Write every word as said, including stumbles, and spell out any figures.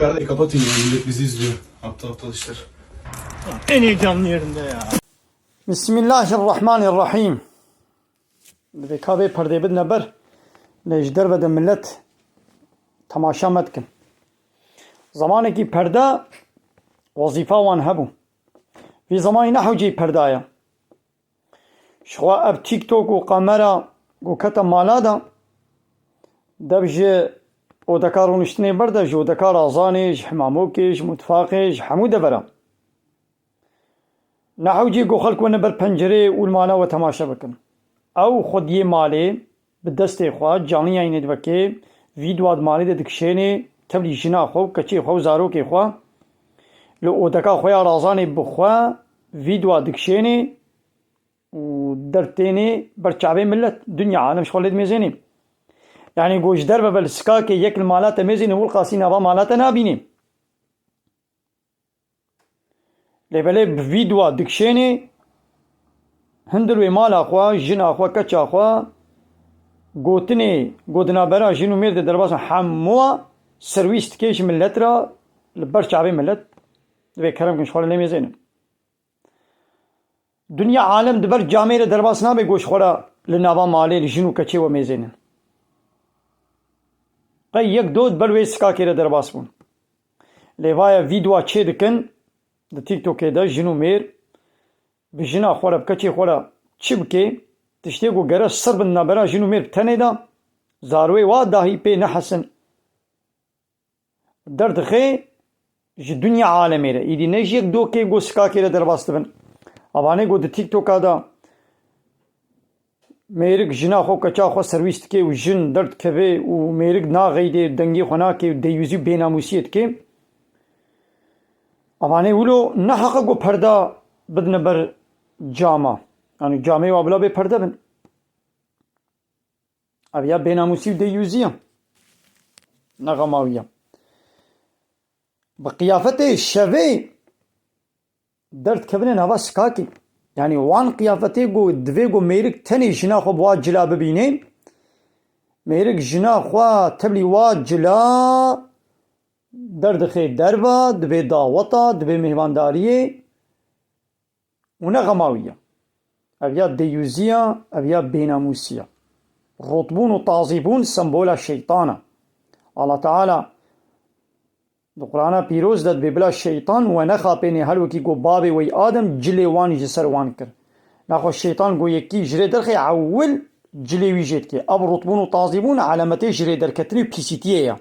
Perdeyi kapatın ya, millet bizi izliyor. Aptal aptal işler. En heyecanlı yerinde ya. Bismillahirrahmanirrahim. Divê ka vê perdê bidine ber, lê ji derve de millet temaşa me dikin. Zamanekî perde wezîfa wan hebû. Vî zemanî ne hewceyî perda ye. Ji xwe ev TikTok û kamera ku kete mala de, dev ji odeka rûniştinê ber de, ji odeka razanê, ji hemamokê, ji mutfaxê, ji hemû devera. Ne hewcî ku xelk wene ber pencerê û li mala we temaşe bikin. Ew xwediyê malê bi destê xwe canlî yayînê divekê, vîdyoa di malê de dikişênê, tevlî jina xwe û keçê xwe û zarokê xwe li odeka xwe ya razanê bi xwe vîdyoa dikişênê û dertênê ber çavê millet. Dinya alem ji xwe lê dimêzênê. Yanî ku ji derve ve li sikakê yek li mala te mêzênê, wilqasî nava mala te nabînê. Lê belê bi vîdyoa dikişênê, hindir wê mala xwe, jina xwe, keça xwe, gotinê ku di navbera jin û mêr de derbas in, hemûa serwîs dike ji millet re, li ber çavê millet. Divê kerem kin ji xwe re lê mêzênin. Dinya alem di ber camê re derbas nabe ku ji xwe re li nava malê li jin û keçê we mêzênin. Qey yek do di ber wê sikakê re derbas bûn. Lê vaye vîdyoa çê dikin, di TikTokê de jin û mêr bi jina xwe re, bi keçê xwe re çi bike, tiştê ku gere sir bin nabera jin û mêr bi tenê de, zarwê wa dahî pê nehesin. Derdixe ji dinya alemê re. Îdî ne ji yek dokê ku sikakê re derbas dibin. Avanê ku di TikToka de mêrik jina xwe, keça xwe serwîs dike û jin derdikeve û mêrik naxeydê, dengê xwe nake û deyûzî û bênamûsiyê dike. Avanê wilo ne heqe ku perda bidine ber cama. Yanî camê wa bila bê perde bin. Ev ya bênamûsî û deyûzî ye. Ne xema wî ye. Bi qiyafetê şevê derdikevine nava sikakê. Yanî wan qiyafetê ku divê ku mêrik tenê jina xwe bi wa cila bibîne, mêrik jina xwe tevlî wa cila derdixe derva, dibê daweta, dibê mêhvandariyê. Û ne xema wî ye. Ev ya deyûzî ye, ev ya bênamûsî ye. Rotbûn û tazîbûn sembola şeytan e. Allah Teala di Qur'ana pîroz de dibê bila şeytan we nexapênê, her wekî ku bavê we yî Adem cilê wan ji ser wan kir. Naxwe şeytan ku yekî ji rê derxê ewil cilê wî jê dike. Ev rotbûn û tazîbûn alametê ji rê derketinê û pîsîtiyê ye.